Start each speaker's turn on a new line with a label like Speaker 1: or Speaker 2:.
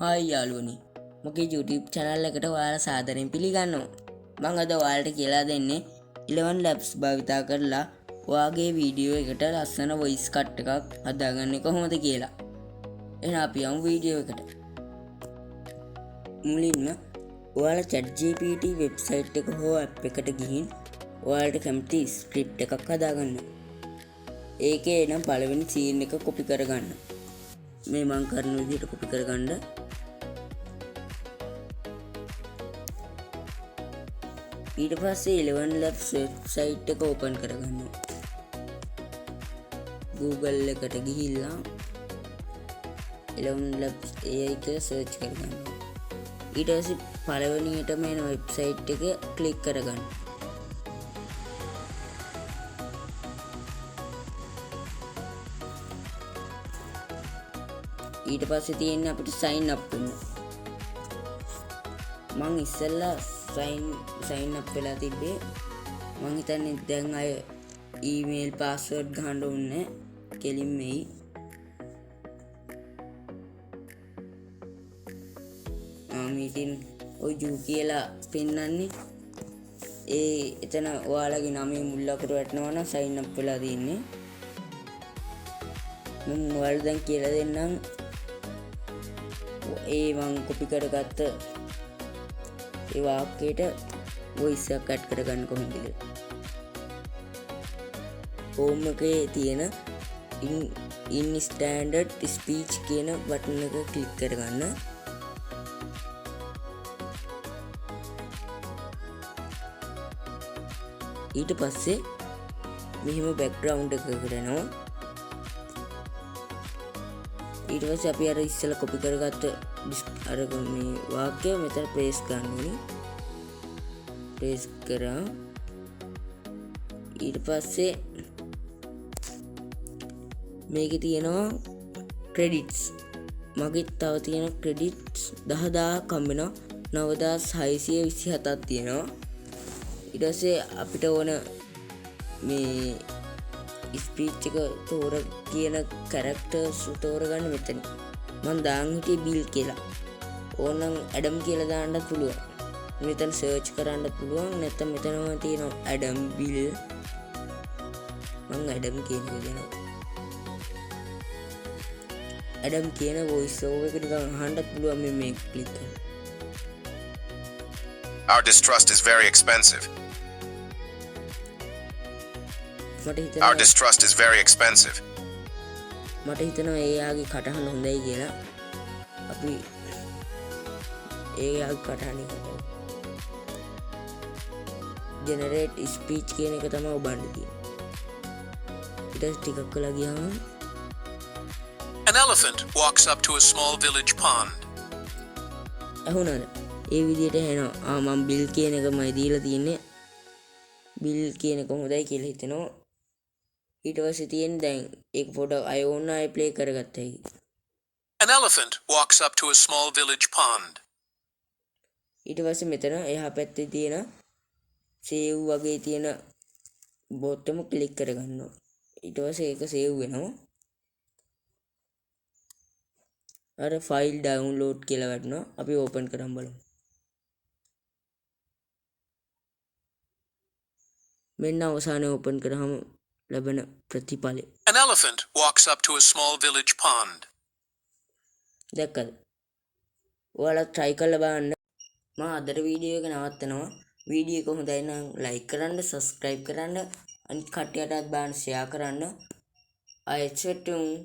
Speaker 1: Hi යාළුවනි, මගේ YouTube channel එකට ඔයාලා සාදරයෙන් පිළිගන්නවා. මං අද ඔයාලට කියලා දෙන්නේ 11 Labs භාවිතා කරලා ඔයාගේ වීඩියෝ එකට ලස්සන voice cut එකක් හදාගන්නේ කොහොමද කියලා. එහෙනම් අපි යමු වීඩියෝ එකට. මුලින්ම ඔයාලා ChatGPT website එක හෝ app එකට ගිහින් ඔයාලට කැමති ස්ක්‍රිප්ට් එකක් හදාගන්න. ඒකේ නම් පළවෙනි සීන් එක කොපි කරගන්න. මේ මං කරන විදිහට කොපි කරගන්න. ඊට පස්සේ 11 Labs website එක ඕපන් කරගන්න. Google එකට ගිහිල්ලා 11 Labs AI කියලා සර්ච් කරගන්න. ඊට පස්සේ පළවෙනියටම එන වෙබ්සයිට් එක ක්ලික් කරගන්න. ඊට පස්සේ තියෙන්නේ අපිට සයින් අප් වෙන්න. මං ඉස්සෙල්ලා සයින් අප් වෙලා තිබ්බේ. මං හිතන්නේ දැන් අය ඊමේල් පාස්වර්ඩ් ගහන්න ඕනේ කෙලින්ම එයි. මේ ඉතින් ඔය ජූ කියලා පෙන්වන්නේ ඒ එතන ඔයාලගේ නමේ මුල් අකුර වැටෙනවා නම් සයින් අප් වෙලා තියෙන්නේ. මම ඔයාලට දැන් කියලා දෙන්නම් ඒ මං කොපි කරගත්ත ඒ වාක්‍යයට වොයිස් එකක් ඇඩ් කරගන්න කොහොමද කියලා. හෝම් එකේ තියෙන ඉන් ස්ටෑන්ඩඩ් ස්පීච් කියන බටන් එක ක්ලික් කරගන්න. ඊට පස්සේ මෙහෙම බැක්ග්‍රවුන්ඩ් එකකට එනවා. ඊට පස්සේ අපි අර ඉස්සෙල්ලා කොපි කරගත්ත අර මේ වාක්‍යය මෙතන පේස්ට් කරන්න ඕනි. පේස්ට් කරා. ඊට පස්සේ මේකේ තියෙනවා ක්‍රෙඩිට්ස්. මගේ තව තියෙන ක්‍රෙඩිට්ස් 10,000ක් හම්බ වෙනවා. 9,627ක් තියෙනවා. ඊට පස්සේ අපිට ඕන මේ ස්පීච් එක තෝර කියන කැරක්ටර්ස් තෝරගන්න මෙතන. මං දාන් හිටියේ බිල් කියලා. ඕනනම් ඇඩම් කියලා දාන්නත් පුළුවන්. මෙතන සර්ච් කරන්න පුළුවන්. නැත්නම් මෙතනම තියෙනවා ඇඩම් බිල්. මං ඇඩම් කියන එක දෙනවා. ඇඩම් කියන වොයිස් ඕවර් එක නිකන් අහන්නත් පුළුවන් මේ ක්ලික් කරලා.
Speaker 2: Our distrust is very expensive. Our distrust is very expensive.
Speaker 1: මට හිතෙනවා එයාගේ කටහඬ හොඳයි කියලා. අපි එයාගේ කටහඬ කතා ජෙනරේට් ස්පීච් කියන එක තමයි ඔබන්න තියෙන්නේ. ඊට පස්සේ ටිකක් වෙලා ගියාම
Speaker 3: An elephant walks up to a small village pond.
Speaker 1: ඇහුණාද? ඒ විදිහට ඇහෙනවා. මං බිල් කියන එකමයි දීලා තියෙන්නේ. බිල් කියන එක හොඳයි කියලා හිතෙනවා. ඊට පස්සේ තියෙන්නේ දැන් ඒක පොඩක් අය ඕන අය ප්ලේ කරගත්ත හැකි.
Speaker 3: An elephant walks up to a small village pond.
Speaker 1: ඊට පස්සේ මෙතන එහා පැත්තේ තියෙන සේව් වගේ තියෙන බොත්තම ක්ලික් කරගන්නවා. ඊට පස්සේ ඒක සේව් වෙනවා. අර ෆයිල් ඩවුන්ලෝඩ් කියලා වැටෙනවා. අපි ඕපන් කරන් බලමු. මෙන්න අවසානයේ ඕපන් කරාම ලැබෙන ප්‍රතිඵලය.
Speaker 3: An elephant walks up to a small village pond.
Speaker 1: දැක්කද? ඔයාලා try කරලා බලන්න. මම අදට වීඩියෝ එක නවත්තනවා. වීඩියෝ එක හොඳයි නම් ලයික් කරන්න, සබ්ස්ක්‍රයිබ් කරන්න, අනිත් කට්ටියටත් බලන්න ෂෙයා කරන්න. ආයෙත් සෙට් වෙමු.